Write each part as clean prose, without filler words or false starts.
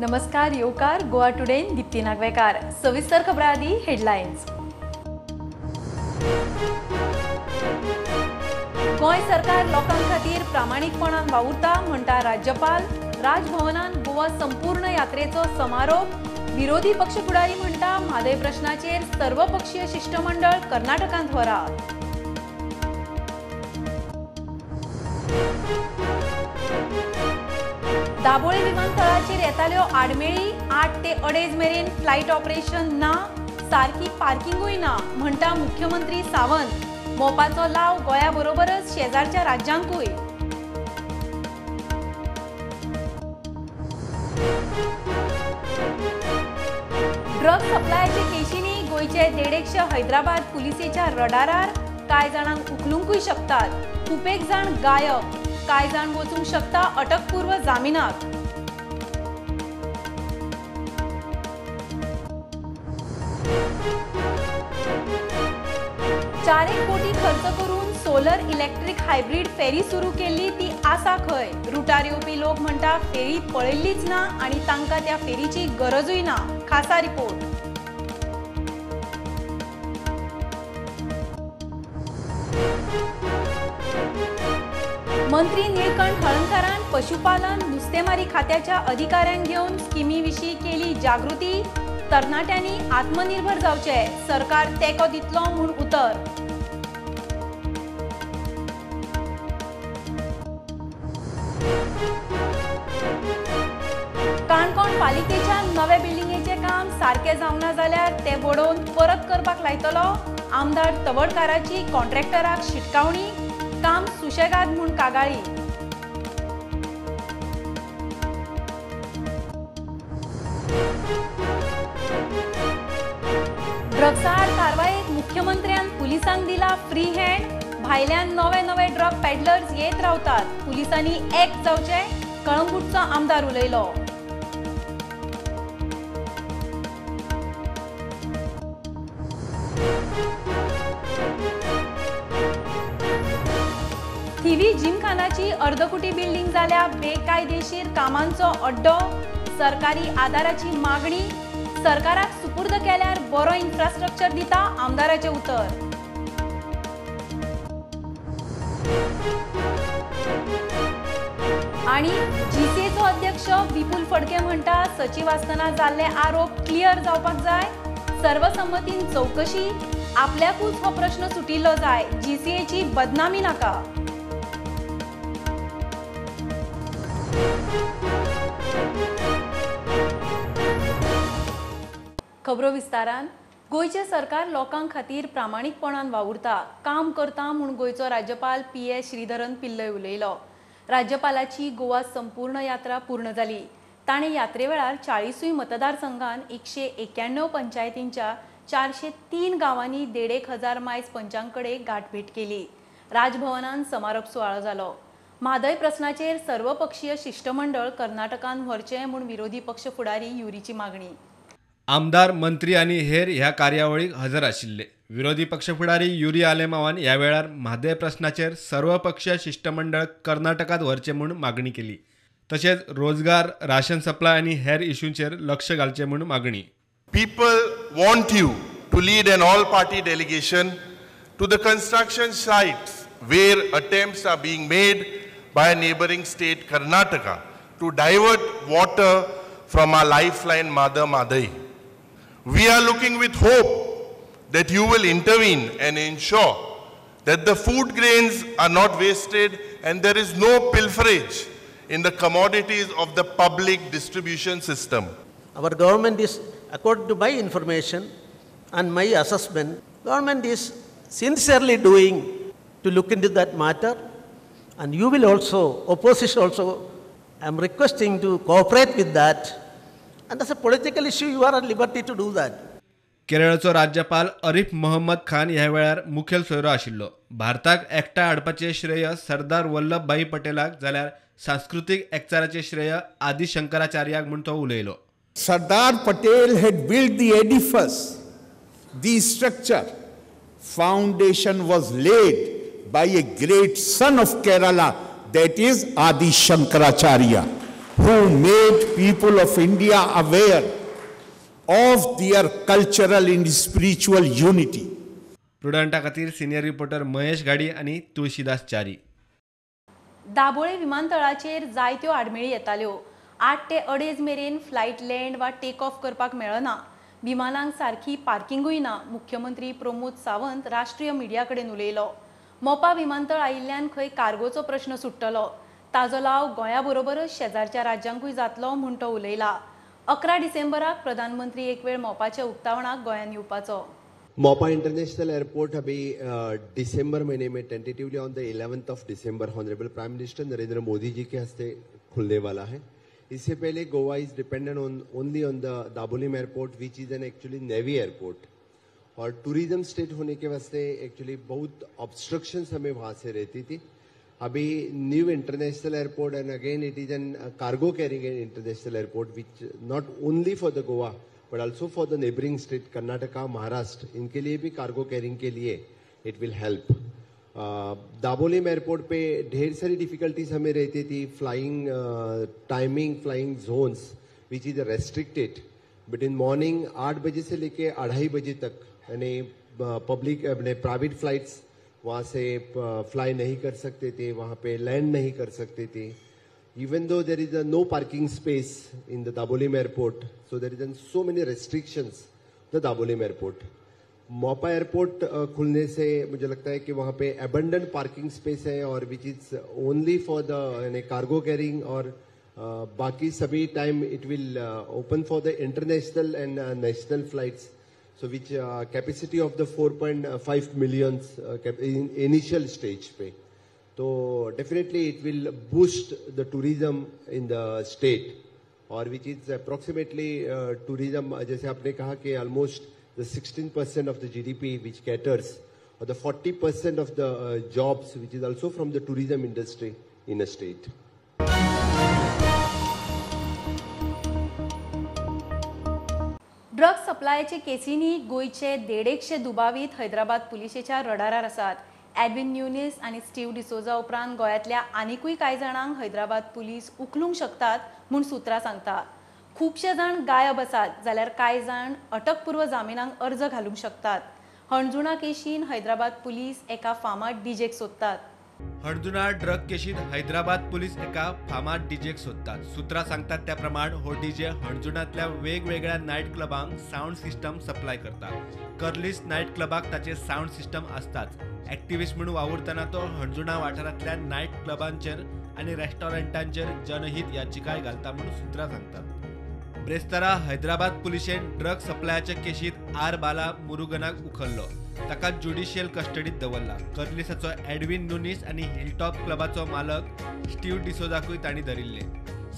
नमस्कार येवकार गोवा टुडेन दीप्ती नागवेकार. सविस्तर खबरां आदी हेडलायन्स. गोंय सरकार लोकां खातीर प्रामाणीकपणान वावुरता म्हणटा राज्यपाल. राजभवनान गोवा संपूर्ण यात्रेचो समारोप. विरोधी पक्ष फुडारी म्हणटा म्हादय प्रश्नाचेर सर्वपक्षीय शिष्टमंडळ कर्नाटकांत व्हरा. दाबोळी विमानतळाचेर येताल्यो आडमेळी. 8 ते 2.5 मेरेन फ्लायट ऑपरेशन ना, सारकी पार्किंगूय ना म्हणटा मुख्यमंत्री सावंत. मोपाचो लाव गोंया बरोबरच शेजारच्या राज्यांकूय. ड्रग सप्लायाचे केशींनी गोंयचे 150 हैदराबाद पुलिसेच्या रडारार. कांय जाणांक उखलुंकूय शकतात, खूपेक जाण गायब, कांय जाण वचूंक शकता अटकपूर्व जामिनाक. चार एक कोटी खर्च करून सोलर इलेक्ट्रीक हायब्रीड फेरी सुरू केल्ली ती आसा खंय? रुटार येवपी लोक म्हणटा फेरी पळयल्लीच ना आनी तांकां त्या फेरीची गरजूय ना. खासा रिपोर्ट. मंत्री निळकंठ हळंकारान पशुपालन नुस्तेमारी खात्याच्या अधिकाऱ्यांक घेवन स्किमी विशीं केली जागृती. तरणाट्यांनी आत्मनिर्भर जावचे, सरकार तेंको दितलो म्हूण उतर. काणकोण पालिकेच्या नवे बिल्डिंगेचें काम सारकें जावना जाल्यार तें वडोवन परत करपाक लायतलो. आमदार तवडकाराची कॉन्ट्रॅक्टराक शिटकावणी. काम सुशेगाद म्हूण कागाळी. ड्रग्सा आड कारवायेत मुख्यमंत्र्यान पुलिसांक दिला फ्री हँड. भायल्यान नवे नवे ड्रग पॅडलर्स येत रावतात, पुलिसांनी एक जावचें, कळंगूटचो आमदार उलयलो. थिवी जिमखानाची अर्दकुटी बिल्डिंग जाल्या बेकायदेशीर कामांचो अड्डो. सरकारी आदाराची मागणी. सरकाराक सुपूर्द केल्यार बरो इन्फ्रास्ट्रक्चर दिता, आमदाराचें उतर. आनी जीसीएचो अध्यक्ष विपुल फडके म्हणटा सचीव आसतना जाल्ले आरोप क्लियर जावपाक जाय. सर्वसंमतीन चवकशी, आपल्याकूच हो प्रश्न सुटिल्लो जाय. जीसीएची बदनामी नाका. खबरो विस्तारान. गोंयचें सरकार लोकां खातीर प्रामाणीकपणान वावुरता, काम करता म्हूण गोंयचो राज्यपाल पी.एस. श्रीधरन पिल्लय उलयलो. राज्यपालाची गोवा संपूर्ण यात्रा पूर्ण जाली. ताणें यात्रे वेळार 40 मतदारसंघान 191 पंचायतींच्या 403 गांवांनी 1,500 मायज पंचां कडेन गांठभेट केली. राजभवनान समारोप सुवाळो जालो. म्हादय प्रश्नाचेर सर्वपक्षीय शिष्टमंडळ कर्नाटकान व्हरचें म्हूण विरोधी पक्ष फुडारी युरीची मागणी. आमदार, मंत्री आनी हेर ह्या कार्यावळीक हजर आशिल्ले. विरोधी पक्ष फुडारी युरी आलेमावान ह्या वेळार म्हादय प्रश्नाचेर सर्वपक्षीय शिष्टमंडळ कर्नाटकांत व्हरचें म्हूण मागणी केली. तशेंच रोजगार, राशन सप्लाय आनी हेर इशूंचेर लक्ष घालचें म्हूण मागणी. People want you to lead an all party delegation to the construction sites where attempts are being made by a neighboring state Karnataka to divert water from our lifeline Mother Mhadei. We are looking with hope that you will intervene and ensure that the food grains are not wasted and there is no pilferage in the commodities of the public distribution system. Our government is, according to my information and my assessment, government is sincerely doing to look into that matter. And you will also, opposition also, I am requesting to cooperate with that. And as a political issue, you are at liberty to do that. केरळचो राज्यपाल अरीफ मोहम्मद खान ह्या वेळार मुखेल सोयरो आशिल्लो. भारताक एकठांय हाडपाचें श्रेय सरदार वल्लभभाई पटेलाक जाल्यार सांस्कृतीक एकचाराचें श्रेय आदी शंकराचार्याक म्हूण तो उलयलो. Sardar Patel had built the edifice, the structure. Foundation was laid by a great son of Kerala, that is Adi Shankaracharya. who made people of India aware of their cultural and spiritual unity. प्रुडंटा खातीर senior reporter Mahesh Ghadi आनी तुळशीदास च्यारी. दाबोळे विमानतळाचेर जायत्यो आडमेळी येताल्यो. 8 ते 2.5 मेरेन flight land वा take off करपाक मेळना. विमानांक सारकी पार्किंगूय ना. मुख्यमंत्री प्रमोद सावंत राष्ट्रीय मिडिया कडेन उलयलो. मोपा विमानतळ आयिल्ल्यान खंय कार्गोचो प्रश्न सुट्टलो, ताजो लाव गोंया बरोबरच शेजारच्या राज्यांकूय जातलो म्हूण तो उलयला. 11 डिसेंबराक प्रधानमंत्री एक वेळ मोपाच्या उक्तावणाक गोंयांत येवपाचो. मोपा इंटरनेशनल एयरपोर्ट अभी दिसंबर महीने में tentatively on the 11th of December honourable prime minister Narendra Modi ji K हस्ते खुलने वाला है. इससे पहले Goa is dependent on only on the Dabolim airport which is an actually navy airport, Aur tourism state होने K वास्ते actually बहुत obstructions हमें वहाँ से रहती थी. अभी new international airport and again it is an cargo carrying international airport which not only for the Goa but also for the neighbouring state Karnataka, Maharashtra, इनके लिए भी कार्गो कैरिंग के लिए it will help. Dabolim airport pay ढेर सारी difficulties हमें रहती थी. Flying timing, flying zones which is restricted between morning 8 बजे से लेके 2:30 बजे तक, यानी पब्लिक अपने प्राइवेट फ्लाइट्स वहाँ से फ्लाई नहीं कर सकते थे, वहाँ पे लैंड नहीं कर सकते थे. Even though there is a no parking space in the Dabolim airport, so there is so many restrictions the Dabolim airport. Mopa airport खुलने से मुझे लगता है कि वहाँ पे एबंडेंट पार्किंग स्पेस है और which is only for the यानी कार्गो कैरिंग और बाकी सभी time it will open for the international and national flights, so which capacity of the 4.5 million initial stage pay, तो definitely it will boost the tourism in the state Aur which is approximately tourism जैसे आपने कहा कि almost the 16% of the GDP which caters or the 40% of the jobs which is also from the tourism industry in a state. Drug सप्लायचे केसींनी गोंयचे 150 दुबावीत हैदराबाद पुलिशेच्या रडारार आसात. Edwin न्युनीस आनी Steve D'Souza उपरांत गोंयांतल्या आनिकूय कांय जाणांक हैदराबाद पुलीस उखलूंक शकतात म्हूण सुत्रां सांगता. खुबशे जाण गायब आसात जाल्यार कांय जाण अटकपूर्व जामिनांक अर्ज घालूंक शकतात. हणजुणा केशीन हैदराबाद पुलीस एका फामाद डीजेक सोदतात. हणजुणा ड्रग केशीत हैदराबाद पुलीस एका फामाद डीजेक सोदतात. सुत्रां सांगतात त्या प्रमाण हो डीजे हणजुणांतल्या वेगवेगळ्या नायट क्लबांक सावंड सिस्टम सप्लाय करता. कर्लीस नायट क्लबाक ताचे सावंड सिस्टम आसताच. एक्टिविस्ट म्हणून वावुरतना तो हणजुणा वाठारांतल्या नायट क्लबांचेर आनी रेस्टॉरंटांचेर जनहीत याचिकाय घालता म्हणून सुत्रां सांगतात. ब्रेस्तारा हैदराबाद पुलिशेन ड्रग सप्लायाच्या केशीत आर बाला मुरुगनाक उखल्लो. ताका ज्युडिशियल कस्टडीत दवरला. कर्लिसाचो एडविन नुनीस आनी हिलटॉप क्लबाचो मालक स्टीव डिसोजाकूय तांणी धरिल्ले.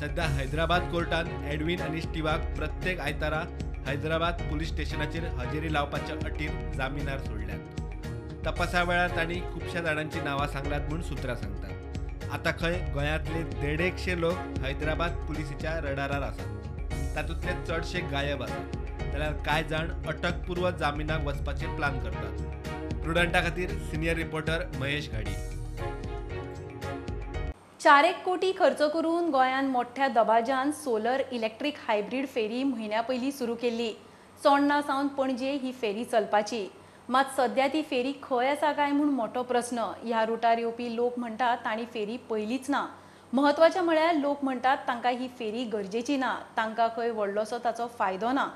सध्या हैदराबाद कोर्टान एडविन आनी स्टीवाक प्रत्येक आयतारा हैदराबाद पुलीस स्टेशनाचेर हजेरी लावपाच्या अटीर जामिनार सोडल्यात. तपासा वेळार तांणी खुबश्या जाणांची नांवां सांगल्यात म्हूण सुत्रां सांगतात. आतां खंय गोंयांतले 150 लोक हैदराबाद पुलिसेच्या रडारार आसात. तातूंतले चडशे गायब आसात जाल्यार कांय जाण अटकपूर्व जामिनाक वचपाचे प्लान करतात. प्रुडंटा खातीर सिनियर रिपोर्टर महेश घाडी. 4 कोटी खर्च करून गोंयांत मोठ्या दबाज्यान सोलर इलेक्ट्रीक हायब्रीड फेरी म्हयन्या पयलीं सुरू केल्ली. चोडणा सावन पणजे ही फेरी चलपाची, मात सद्या ती फेरी खंय आसा काय म्हूण मोठो प्रस्न. ह्या रुटार येवपी लोक म्हणटात तांणी फेरी पयलीच ना. म्हत्वाचें म्हळ्यार लोक म्हणटात तांकां ही फेरी गरजेची ना, तांकां खंय व्हडलोसो ताचो फायदो ना.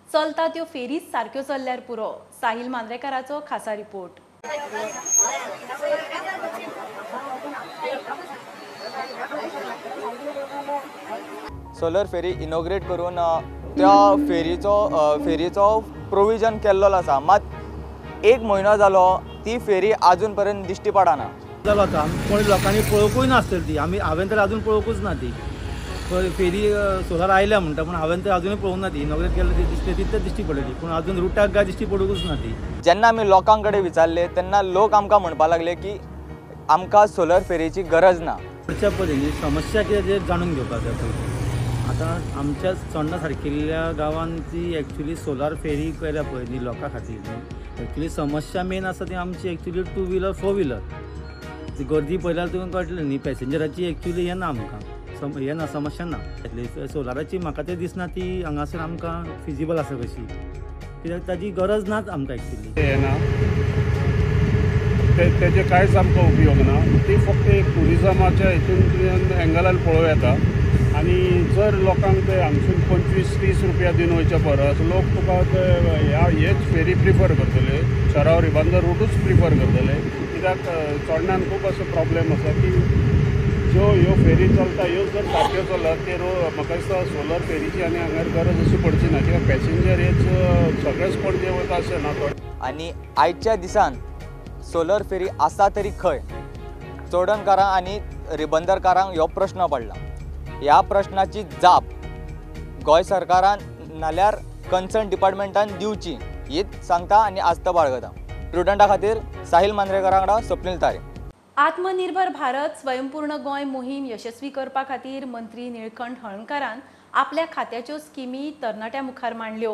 चलता त्यो फेरीच सारक्यो चल्ल्यार पुरो. साहिल मांद्रेकाराचो खासा रिपोर्ट. सोलर फेरी इनॉग्रेट करून त्या फेरीचो प्रोविजन केल्लो आसा, मात 1 म्हयनो जालो ती फेरी अजून पर्यंत दिश्टी पडना. जालो आतां कोण लोकांनी पळोवंकूय नासतली ती, आमी हांवें तर अजून पळोवंकूच ना ती फेरी. सोलर आयल्या म्हणटा पूण हांवें तर अजूनय पळोवंक ना ती. इनॉग्रेट केल्ले ती दिसली तितले दिश्टी पडली, पूण अजून रुटाक काय दिश्टी पडूंकूच ना ती. जेन्ना आमी लोकां कडेन विचारले तेन्ना लोक आमकां म्हणपाक लागले की आमकां सोलर फेरीची गरज ना. करच्या पयलीं समस्या कितें तें जाणून घेवपाक जाय पयलीं. आतां आमच्या चोडणा सारकिल्ल्या गांवांत ती एक्चुली सोलर फेरी केल्या पळय न्ही लोकां खातीर न्ही, एक्चुली समस्या मेन आसा ती आमची एक्चुली 2 व्हिलर 4 व्हिलर. ती गर्दी पळयल्यार तुमकां कळटलें न्ही, पॅसेंजराची एक्चुली हें ना आमकां. हें ना, समस्या ना. सोलाराची म्हाका तें दिसना ती हांगासर आमकां फिजिबल आसा कशी, कित्याक ताजी गरज नाच आमकां एक्चुली. हें ना, तेजे कांयच आमकां उपयोग ना. ती फक्त एक ट्युरिजमाच्या हितून एंगलान पळोवं येता. आनी जर लोकांक ते हांगसून 25-30 रुपया दिवन वयच्या परस लोक तुका ते ह्या हेच फेरी प्रिफर करतले, चोराव रिबंदर रुटूच प्रिफर करतले. कित्याक चोडण्यान खूब असो प्रॉब्लेम आसा की ज्यो ह्यो फेरी चलता ह्यो जर सारक्यो चलत ते म्हाका दिसता सोलर फेरीची आनी हांगार गरज अशी पडची ना, कित्याक पॅसेंजर हेच सगळेच पणजे वता अशें ना. आनी आयच्या दिसान सोलर फेरी आसा तरी खंय, चोडणकारांक आनी रिबंदरकारांक हो प्रश्न पडला. ह्या प्रश्नाची जाप गोंय सरकारान नाल्यार कन्सर्न डिपार्टमेंटान दिवची हीच सांगता आनी आस्त बाळगता. प्रुडंटा खातीर साहिल मांद्रेकरा वांगडा स्वप्नील तारे. आत्मनिर्भर भारत स्वयंपूर्ण गोंय मोहीम यशस्वी करपा खातीर मंत्री निळकंठ हळर्णकारान आपल्या खात्याच्यो स्किमी तरणाट्यां मुखार मांडल्यो.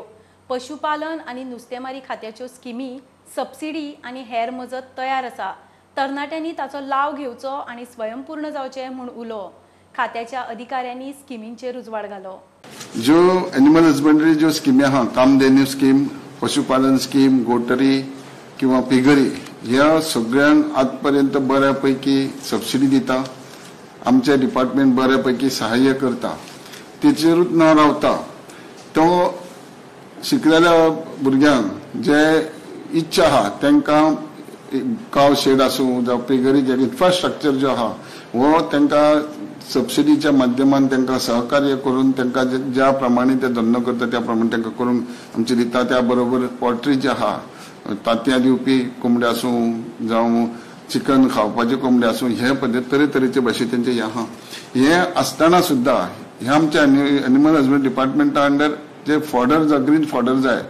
पशुपालन आनी नुस्तेमारी खात्याच्यो स्किमी, सबसिडी आनी हेर मजत तयार आसा. तरणाट्यांनी ताचो लाव घेवचो आनी स्वयंपूर्ण जावचें म्हूण उलो. खात्याच्या अधिकाऱ्यांनी स्किमींचेर उजवाड घालो. ज्यो एनिमल हजबंडरी ज्यो स्किमी आहा, कामधेनू स्कीम, पशुपालन स्कीम, गोटरी किंवा पिगरी, ह्या सगळ्यांक आजपर्यंत बऱ्यापैकी सबसिडी दिता. आमचे डिपार्टमेंट बऱ्यापैकी सहाय्य करता. तेचेरूच न रावता तो शिकलेल्या भुरग्यांक जे इच्छा आहा तांकां काव शेड आसूं जावं पिगरी जे इन्फ्रास्ट्रक्चर जो आहा हो तांकां सबसिडीच्या माध्यमान तांकां सहकार्य करून तांकां ज्या प्रमाणे ते धंदो करता त्या प्रमाणे तांकां करून आमचे दिता. त्या बरोबर पोल्ट्री जे आहा, तांतयां दिवपी कोंबड्यो आसूं जावं चिकन खावपाचे कोंबड्यो आसूं, हे पद्दत तरेतरेचे भाशेन तेंचे हें आहा. हें आसतना सुद्दां हें आमच्या एनिमल हजबंडरी डिपार्टमेंटा अंडर जे फॉडर जाय, ग्रीन फॉडर जाय,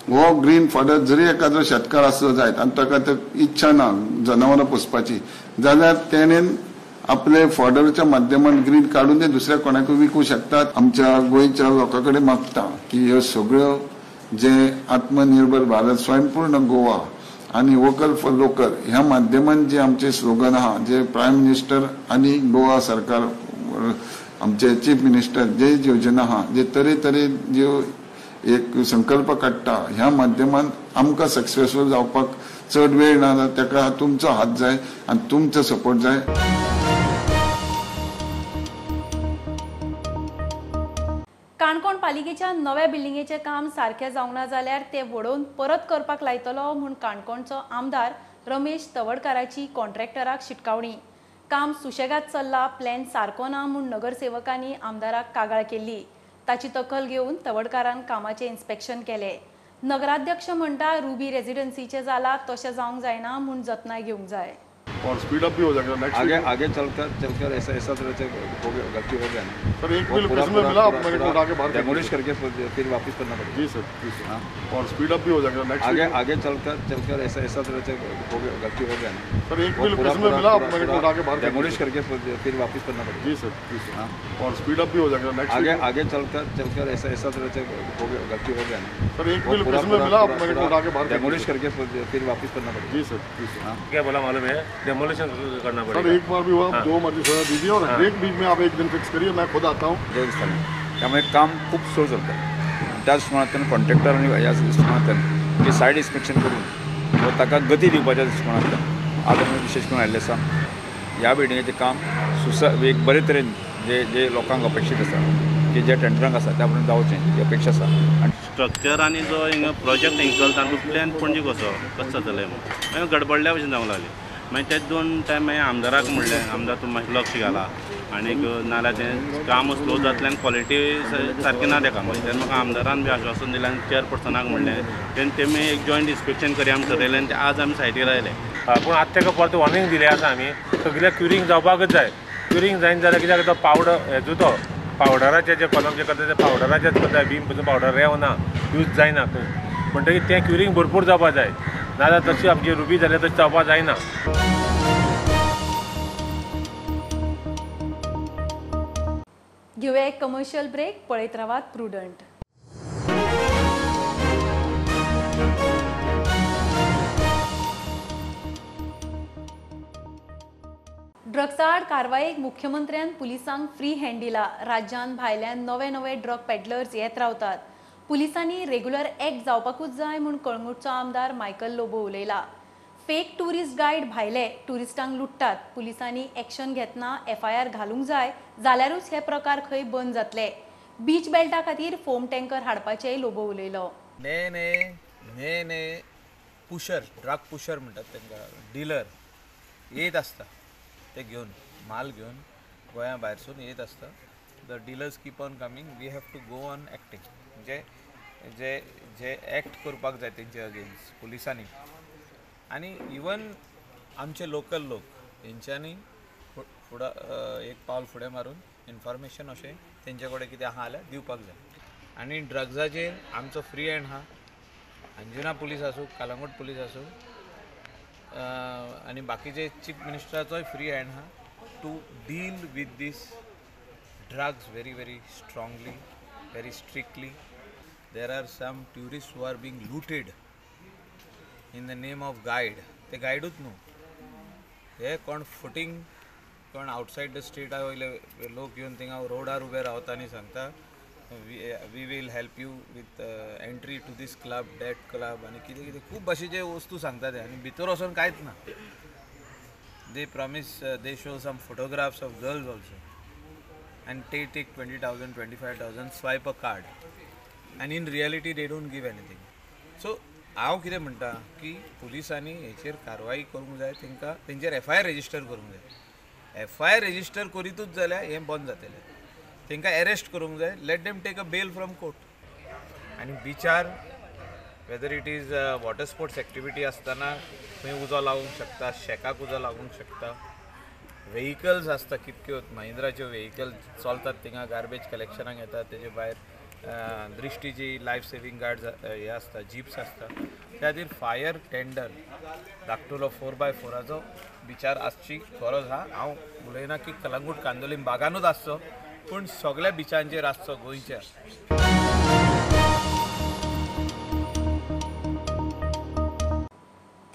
हो ग्रीन फॉडर जरी एखादो शेतकार आसलो जायत आनी ताका ते इच्छा ना जनावरां पोसपाची जाल्यार तेणेन आपले फॉडरच्या माध्यमान ग्रीन काडून ते दुसऱ्या कोणाकूय विकूं शकतात. आमच्या गोंयच्या लोकां कडेन मागता की ह्यो सगळ्यो जे आत्मनिर्भर भारत, स्वयंपूर्ण गोवा आनी वोकल फॉर लोकल ह्या माध्यमान जे आमचे स्लोगन आहा, जे प्रायम मिनिस्टर आनी गोवा सरकार आमचे चीफ मिनिस्टर जे योजना आहा, जे तरेतरे ज्यो एक संकल्प काडटा, ह्या माध्यमान आमकां सक्सेसफूल जावपाक चड वेळ ना. ताका तुमचो हात जाय आनी तुमचो सपोर्ट जाय. काणकोण पालिकेच्या नव्या बिल्डिंगेचें काम सारकें जावंक ना जाल्यार ते वडोवन परत करपाक लायतलो म्हूण काणकोणचो आमदार रमेश तवडकाराची कॉन्ट्रॅक्टराक शिटकावणी. काम सुशेगाद चल्ला, प्लॅन सारको ना म्हूण नगरसेवकांनी आमदाराक कागाळ केल्ली. ताची दखल घेवन तवडकारान कामाचें इन्स्पेक्शन केलें. नगराध्यक्ष म्हणटा रुबी रेजिडन्सीचें जाला तशें जावंक जायना म्हूण जतनाय घेवंक जाय. और स्पीड अप भी हो जाएगा नेक्स्ट आगे आगे चलकर चलकर ऐसा ऐसा तरह से हो गया, गलती हो गया ना सर. एक भी लोकेशन में मिला आप मेरे को उठा के बाहर डेमोलिश करके फिर वापस करना पड़ेगा. जी सर, जी सर. हाँ, और स्पीड अप भी हो जाएगा नेक्स्ट आगे आगे चलकर चलकर ऐसा ऐसा तरह से हो गया, गलती हो गया ना सर. एक भी लोकेशन में मिला आप मेरे को उठा के बाहर डेमोलिश करके फिर वापस करना पड़ेगा. जी सर, जी सर. हाँ, और स्पीड अप भी हो जाएगा नेक्स्ट आगे आगे चलकर चलकर ऐसा ऐसा तरह से हो गया, गलती हो गया ना सर. एक भी लोकेशन में मिला आप मेरे को उठा के बाहर डेमोलिश करके फिर वापस करना पड़ेगा. जी सर, जी सर. हाँ, क्या बोला मालूम है, डेमोलिशन करना पड़ेगा सर. एक बार भी हुआ, हाँ। जो मर्जी सजा दीजिए और हाँ। एक बीच में आप एक दिन फिक्स करिए, मैं खुद आता हूँ. त्यामुळे काम खूप स्लो चलतं. त्या दृश्टिकोनांतल्यान कॉन्ट्रॅक्टर आनी ह्या दृश्टिकोनांतल्यान जे सायड इन्स्पेक्शन करून व ताका गती दिवपाच्या दृश्टिकोनांतल्यान आज आमी विशेश करून आयिल्ले आसा. ह्या बिल्डिंगेचें काम एक बरे तरेन जे जे लोकांक अपेक्षीत आसा की जे टेंडरांक आसा त्या प्रमाणे जावचें ही अपेक्षा आसा. आनी स्ट्रक्चर आनी जो हिंगा प्रोजेक्ट हिंगा चलता तो प्लॅन पणजे कसो कसो जातलें म्हूण मागीर गडबडल्या भशेन जावंक लागलें. मागीर ते दोन टायम मागीर आमदाराक म्हणलें, आमदार तूं मातशें लक्ष घाला आनीक नाल्यार तें काम स्लो जातलें आनी क्वॉलिटी सारकी ना तेका. मागीर तेन्ना म्हाका आमदारान बी आश्वासन दिलें आनी चेअरपर्सनाक म्हणलें, तेन्ना तेमी एक जॉयंट इन्स्पेक्शन करया म्हूण ठरयलें आनी आज आमी सायटीर आयले. पूण आतां ताका परत वॉर्निंग दिलें आसा आमी, सगळें क्युरींग जावपाकच जाय. क्युरींग जायना जाल्यार कित्याक तो पावडर हेजो तो पावडराचे जे कलम जे करता ते पावडराचेच करता, बीम पसून पावडर रेवना, यूज जायना खंय. म्हणटकीर तें क्युरींग भरपूर जावपाक जाय, नाजाल्यार तशी आमची रुबी जाल्यार तशी जावपाक जायना. घेवया एक कमर्शियल ब्रेक. पळयत रावात प्रुडंट. ड्रग्सा आड कारवायेक मुख्यमंत्र्यान पुलिसांक फ्री हँड दिला. राज्यांत भायल्यान नवे नवे ड्रग पेडलर्स येत रावतात. पुलिसांनी रेग्युलर एक्ट जावपाकूच जाय म्हूण कळंगूटचो आमदार मायकल लोबो उलयला. फेक ट्युरिस्ट गायड भायले ट्युरिस्टांक लुट्टात. पुलिसांनी एक्शन घेतना एफआयआर घालूंक जाय जाल्यारूच हे प्रकार खंय बंद जातले. बीच बेल्टा खातीर फोम टँकर हाडपाचेय लोबो उलयलो. ने ने ने ने पुशर, ड्रग पुशर म्हणटात तांकां, डिलर येत आसता, ते घेवन माल घेवन गोंया भायरसून येत आसता. The dealers keep on coming, we have to go on acting. म्हणजे जे जे एक्ट करपाक जाय तेंचे अगेन्स्ट पुलिसांनी आनी इवन आमचे लोकल लोक हेंच्यांनी फुडें एक पावल फुडें मारून इन्फॉर्मेशन अशें तेंचे कडेन कितें आहा जाल्यार दिवपाक जाय. आनी ड्रग्साचेर आमचो फ्री हँड आहा. अंजुना पुलीस आसूं, कलंगूट पुलीस आसूं आनी बाकीचे चीफ मिनिस्टराचोय फ्री हँड आहा to deal with this drugs very very strongly, very strictly. There are some tourist who are being looted in the name of guide. ते गायडूच न्हू, हे कोण फुटींग कोण आउटसायड the स्टेटा वयले लोक येवन थिंगा रोडार उबे रावता आनी सांगता we will help you with entry to this club, that club आनी कितें कितें खूब भाशेचे वस्तू सांगता ते आनी भितर वचोन कांयच ना. They promise, they show some photographs of girls also and they take 20,000, 25,000, swipe a card and in reality they don't give anything. So हांव कितें म्हणटा की पुलिसांनी हेचेर कारवाई करूंक जाय, तांकां तेंचेर एफआयआर रजिस्टर करूंक जाय. एफआयआर रजिस्टर करीतूच जाल्यार हें बंद जातलें. तांकां एरेस्ट करूंक जाय, let them take a bail from court. आनी बिचार whether it is water sports activity आसतना खंय उजो लागूंक शकता, शेकाक उजो लागूंक शकता, व्हेकल्स आसता कितक्यो महिंद्राच्यो व्हेकल चलतात थिंगा गार्बेज कलेक्शनाक येता, तेजे भायर दृश्टीची लायफ सेवींग गार्ड हे आसता, जिप्स आसता. त्या खातीर फायर टेंडर धाकटुलो 4x4 बिचार आसची गरज आहा. हांव उलयना की कलंगूट कांदोलीम बागानूच आसचो, पूण सगळ्या बिचांचेर आसचो गोंयच्या.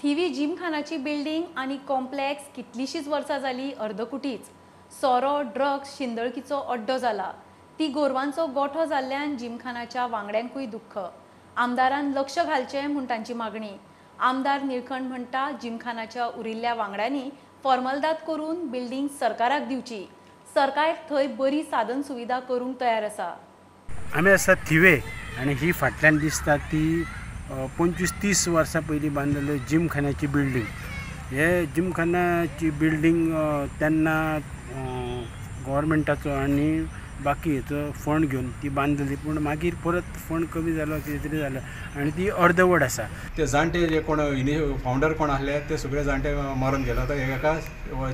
थिवी जिमखानाची बिल्डिंग आनी कॉम्प्लेक्स कितलीशीच वर्सां जाली अर्दकुटीच. सोरो, ड्रग्स, शिंदळकीचो अड्डो जाला. ती गोरवांचो गोठो जाल्ल्यान जिमखानाच्या वांगड्यांकूय दुख्ख. आमदारान लक्ष घालचें म्हूण तांची मागणी. आमदार निळखंड म्हणटा जिमखानाच्या उरिल्ल्या वांगड्यांनी फॉर्मलदाद करून बिल्डिंग सरकाराक दिवची. सरकार थंय बरी साधन सुविधा करूंक तयार आसा. आमी आसा थिवे आनी ही फाटल्यान दिसता ती 25-30 वर्सां पयलीं बांदिल्ली जिमखान्याची बिल्डींग. हे जिमखान्याची बिल्डींग तेन्ना गव्हर्मेंटाचो आनी बाकी हेचो फंड घेवन ती बांदली, पूण मागीर परत फंड कमी जालो, कितें तरी जालो आनी ती अर्दवट आसा. ते जाणटे जे कोण फावंडर कोण आसले ते सगळे जाणटे मरून गेले. आतां हेका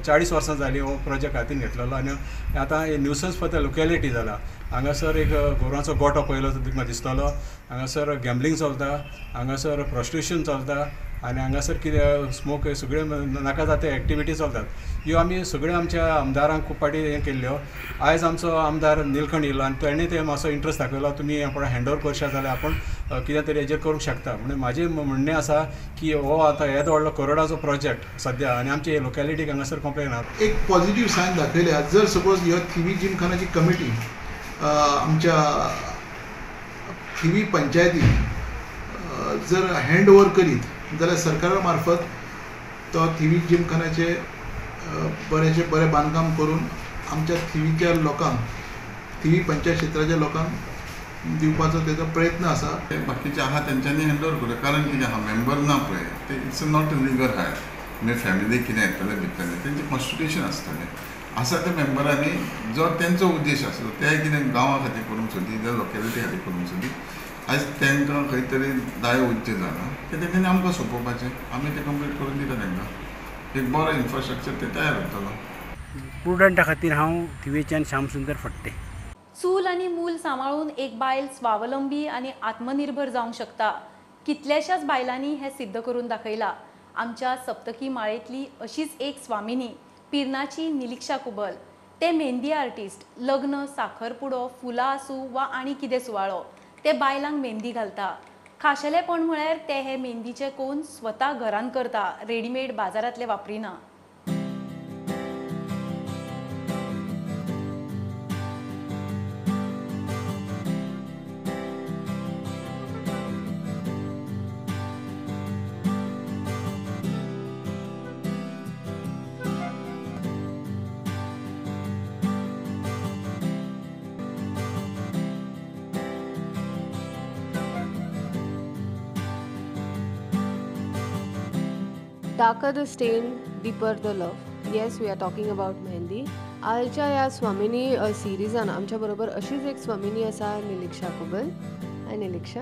40 वर्सां जालीं हो प्रोजेक्ट हातीन घेतलेलो आनी आतां न्यूसन्स फॉर the locality जाला. हांगासर एक गोरवांचो गोठो पळयलो तुमकां दिसतलो, हांगासर गॅम्बलिंग चलता, हांगासर प्रोस्टिट्यूशन चलता आनी हांगासर कितें स्मोक सगळे नाका जाता एक्टिविटी चलतात. ह्यो आमी सगळे आमच्या आमदारांक खूब फावटी हें केल्ल्यो. आयज आमचो आमदार निलखंड येयलो आनी तेणें ते मातसो इंट्रस्ट दाखयलो, तुमी आपण हँड ओवर करशात जाल्यार आपूण कितें तरी हेजेर करूंक शकता. म्हणून म्हाजें म्हणणें आसा की हो आतां येदो व्हडलो करोडाचो प्रोजेक्ट सद्या आनी आमचे लोकेलिटीक हांगासर कंप्लेन आहा. एक पॉझिटिव्ह सायन दाखयल्या. जर सपोज ह्यो थिवी जिमखानाची कमिटी आमच्या थिवी पंचायती जर हँड ओवर करीत जाल्यार सरकारा मार्फत तो थिवी जिमखान्याचे बरेंचे बरें बांदकाम करून आमच्या थिवीच्या लोकांक, थिवी पंचायत क्षेत्राच्या लोकांक दिवपाचो तेजो प्रयत्न आसा. बाकीचे आहा तेंच्यांनी हँड ओवर करूं, कारण कितें आहा मेंबर ना पळय ते it's not a legal hire. मागीर फॅमिली कितें येतलें भितरलें तेंचें कॉन्स्टिट्युशन आसतलें. आसा त्या मेंबरांनी जो तेंचो उद्देश आसलो ते कितें गांवा खातीर करूंक सोदी जाल्यार लोकेलिटी खातीर करूंक सोदी, आयज तांकां खंय तरी दाय वचचें जालां ते तेंच्यांनी आमकां सोंपोवपाचें, आमी तें कंप्लीट करून दिता तांकां एक बरो इन्फ्रास्ट्रक्चर ते तयार जातलो. प्रुडंटा खातीर हांव थिवेच्यान श्यामसुंदर फडते. चूल आनी मूल सांबाळून एक बायल स्वावलंबी आनी आत्मनिर्भर जावंक शकता. कितल्याशाच बायलांनी हें सिद्ध करून दाखयलां. आमच्या सप्तकी माळेंतली अशीच एक स्वामिनी पिर्नाची निलिक्षा कुबल. ते मेहंदी आर्टिस्ट. लग्न, साखरपुडो, फुलां आसूं वा आनी कितें सुवाळो, ते बायलांक मेहंदी घालता. खाशेलेपण म्हळ्यार ते हे मेहंदीचे कोन स्वता घरान करता, readymade बाजारांतले वापरिना. Darker the stain, deeper the love. Yes, we are talking about mehndi. आयच्या ह्या स्वामिनी सिरिजान आमच्या बरोबर अशीच एक स्वामिनी आसा, निलिक्षा कुबल. हाय निलिक्षा.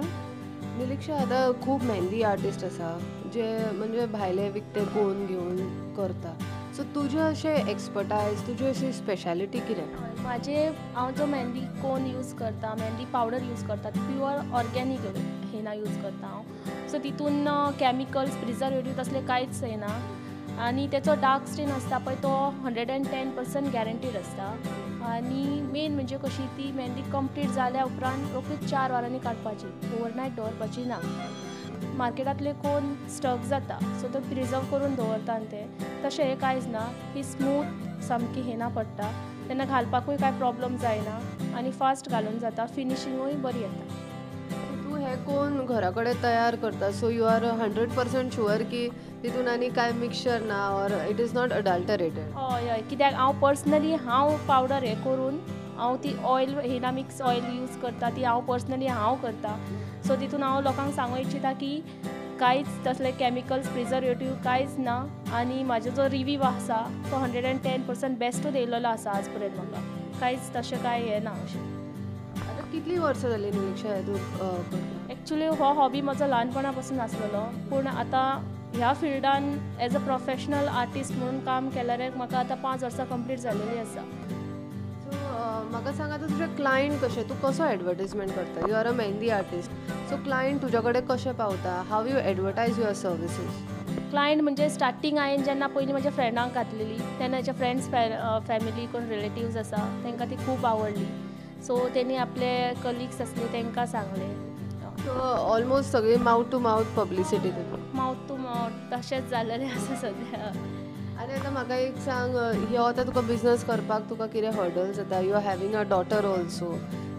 निलिक्षा, आतां खूब मेहंदी आर्टिस्ट आसा जे म्हणजे भायले विकते कोन घेवन करता. सो तुजें अशें एक्सपर्टायज, तुजी अशी स्पेशालिटी कितें? म्हाजे हांव जो मेहंदी कोन यूज करता, मेहंदी पावडर यूज करता, ती प्युअर ऑर्गेनीक हेना यूज करता हांव. सो तितून कॅमिकल्स, प्रिजर्वेटीव तसले कांयच येना आनी तेचो डार्क स्टेन आसता पळय तो 110% गॅरंटीड आसता. आनी मेन म्हणजे कशी ती मेहंदी कंप्लीट जाल्या उपरांत रोखडीच 4 वरांनी काडपाची, ओवरनायट दवरपाची ना. मार्केटांतले कोन स्टक जाता, सो तो प्रिजर्व करून दवरता आनी ते तशें हें कांयच ना. ही स्मूथ सामकी हेना पडटा, तेन्ना घालपाकूय कांय प्रॉब्लम जायना आनी फास्ट घालून जाता, फिनिशिंगूय बरी येता. तूं हें कोन घरा कडेन तयार करता, सो you are 100% sure की तितून आनी कांय मिक्सचर ना or it is not adulterated? हय हय, कित्याक हांव पर्सनली हांव पावडर हें करून हांव ती ऑयल हेना मिक्स ऑयल यूज करता, ती हांव पर्सनली हांव करता. सो तितून हांव लोकांक सांगूंक इच्छिता की कांयच तसले कॅमिकल्स, प्रिजर्वेटीव कांयच ना आनी म्हाजो जो रिव्यू आसा तो 110% बेस्टूच येयलेलो आसा आज पर्यंत. म्हाका कांयच तशें कांय हें ना अशें. आतां कितलीं वर्सां जालीं निलिक्षा हें तूं करता? एक्चुली हो हॉबी म्हजो ल्हानपणा पासून आसलेलो, पूण आतां ह्या फिल्डान एज अ प्रोफेशनल आर्टिस्ट म्हणून काम केल्यार म्हाका आतां 5 वर्सां कंप्लीट जालेली आसा. सो म्हाका सांग आतां तुजे क्लायंट कशें, तूं कसो एडवर्टीजमेंट करता? You are a mehndi artist, so client तुज्या कडेन कशें पावता? How you advertise your services? Client म्हणजे स्टार्टींग हांवें जेन्ना पयलीं म्हज्या फ्रेंडांक घातलेली तेन्ना म्हज्या फ्रेंड्स, फॅमिली, कोण रिलेटिव्स आसा तांकां ती खूब आवडली. सो तेणी आपले कलिग्स आसले तांकां सांगलें. सो ऑलमोस्ट सगळी मावथ टू मावथ पब्लिसिटी तुजी? मावथ टू मावथ तशेंच जालेलें आसा सद्या. आनी आतां म्हाका एक सांग, ह्यो आतां तुका बिजनस करपाक तुका कितें हर्डल्स येता? You are having a daughter also,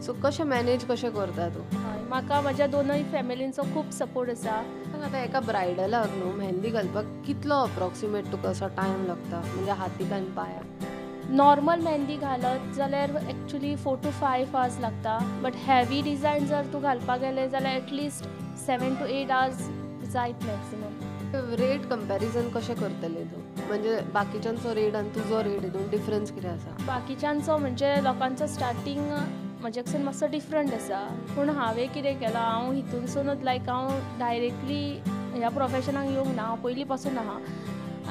so कशें मॅनेज कशें करता तूं? हय, म्हाका म्हज्या दोनूय फॅमिलींचो खूब सपोर्ट आसा. आतां एका ब्रायडलाक न्हू मेहंदी घालपाक कितलो अप्रॉक्सिमेट तुका असो टायम लागता, म्हणजे हातीक आनी पांयाक? नॉर्मल मेहंदी घालत जाल्यार एक्चुली 4 to 5 hours लागता, बट हेवी डिजायन जर तूं घालपाक गेलें जाल्यार एटलिस्ट 7 to 8 hours जायत मॅक्सिमम. रेट कंपॅरिजन कशें करतलें तूं? म्हणजे बाकीच्यांचो रेट आनी तुजो रेट हितून डिफरन्स कितें आसा? बाकीच्यांचो म्हणजे लोकांचो स्टार्टींग म्हज्याकसून मातसो डिफरंट आसा, पूण हांवें कितें केलां, हांव हितूनसूनच लायक हांव डायरेक्टली ह्या प्रोफेशनाक येवंक ना, हांव पयलीं पासून आहा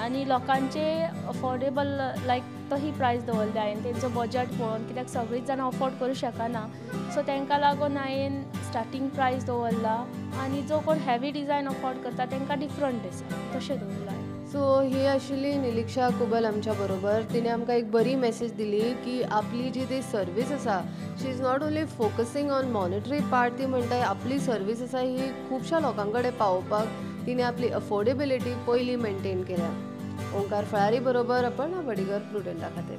आनी लोकांचे अफोर्डेबल लायक तही प्रायस दवरली हांवें, तेंचो बजट पळोवन, कित्याक सगळींच जाणां अफोर्ड करूं शकना. सो तांकां लागून हांवें स्टार्टींग प्रायस दवरला आनी जो कोण हेवी डिजायन अफोर्ड करता तांकां डिफरंट आसा तशें दवरलां. सो ही आशिल्ली निलिक्षा कुबल आमच्या बरोबर. तिणें आमकां एक बरी मॅसेज दिली की आपली जी ती सर्वीस आसा, she is not only focusing on monetary part, ती म्हणटा आपली सर्वीस आसा ही खुबश्या लोकां कडेन पावोवपाक तिणें आपली अफोर्डेबिलिटी पयली मेंटेन केल्या. ओंकार फळारी बरोबर आपण बडीगर प्रुडंटा खातीर.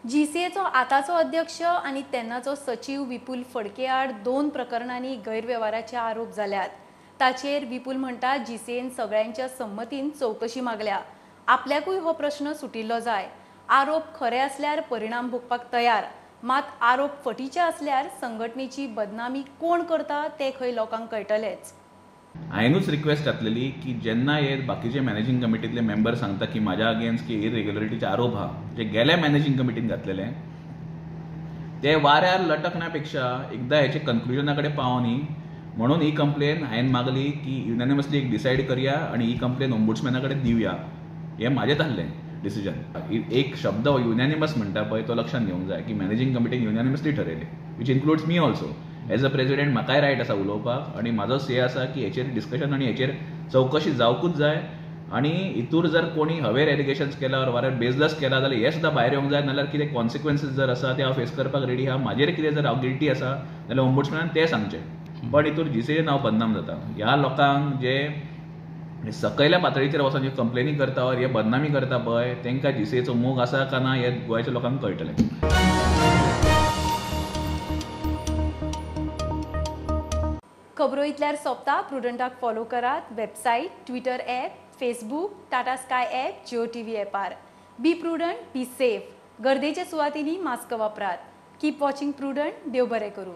जीसीएचो आतांचो अध्यक्ष आनी तेन्नाचो सचीव विपुल फडके आड 2 प्रकरणांनी गैरवेव्हाराचे आरोप जाल्यात. ताचेर विपुल म्हणटा जीसीएन सगळ्यांच्या संमतीन चवकशी मागल्या, आपल्याकूय हो प्रश्न सुटिल्लो जाय. आरोप खरे आसल्यार परिणाम भोगपाक तयार, मात आरोप फटीचे आसल्यार संघटनेची बदनामी कोण करता ते खंय लोकांक कळटलेच. हांवेनूच रिक्वेस्ट घातलेली की जेन्ना हे बाकीचे मॅनेजींग कमिटींतले मेंबर सांगता की म्हाज्या अगेन्स्ट की इरेग्युलरिटीचे आरोप आहा जे गेल्या मॅनेजींग कमिटीन घातलेले ते वाऱ्यार लटकण्या पेक्षा एकदां हेचे कन्क्लुजना कडेन पावो न्ही म्हणून ही कंप्लेन हांवें मागली की युनॅनिमसली एक डिसायड करया आनी ही कंप्लेन ओम्बुड्समॅना कडेन दिवया. हें म्हाजेंच आसलें डिसिजन. एक शब्द युनॅनिमस म्हणटा पळय तो लक्षांत घेवंक जाय की मॅनेजींग कमिटीन युनॅनिमसली ठरयलें, which includes me also as a president. म्हाकाय रायट आसा उलोवपाक आनी म्हाजो से आसा की हेचेर डिस्कशन आनी हेचेर चवकशी जावकूच जाय आनी हितूर जर कोणी हवेर एलिगेशन्स केला ऑर वाऱ्यार बेजलस केला जाल्यार हें सुद्दां भायर येवंक जाय, नाल्यार कितें कॉन्सिक्वन्सीस जर आसा ते हांव फेस करपाक रेडी आहा. म्हाजेर कितें जर हांव गिल्टी आसा जाल्यार ओम्बुड्समॅनान तें सांगचें, बट हितूर जीसीएचें नांव बदनाम जाता. ह्या लोकांक जे सकयल्या पातळीचेर वचोन जे कंप्लेनी करता ऑर हे बदनामी करता पळय तांकां जीसीएचो मोग आसा काय ना हें गोंयच्या लोकांक कळटलें. खबरो इतल्यार सोंपता. प्रुडंटाक फॉलो करात website, Twitter app, Facebook, Tata Sky app, Jio TV ॲपार. Be prudent, be safe. गर्देच्या सुवातींनी मास्क वापरात. Keep watching prudent. देव बरें करूं.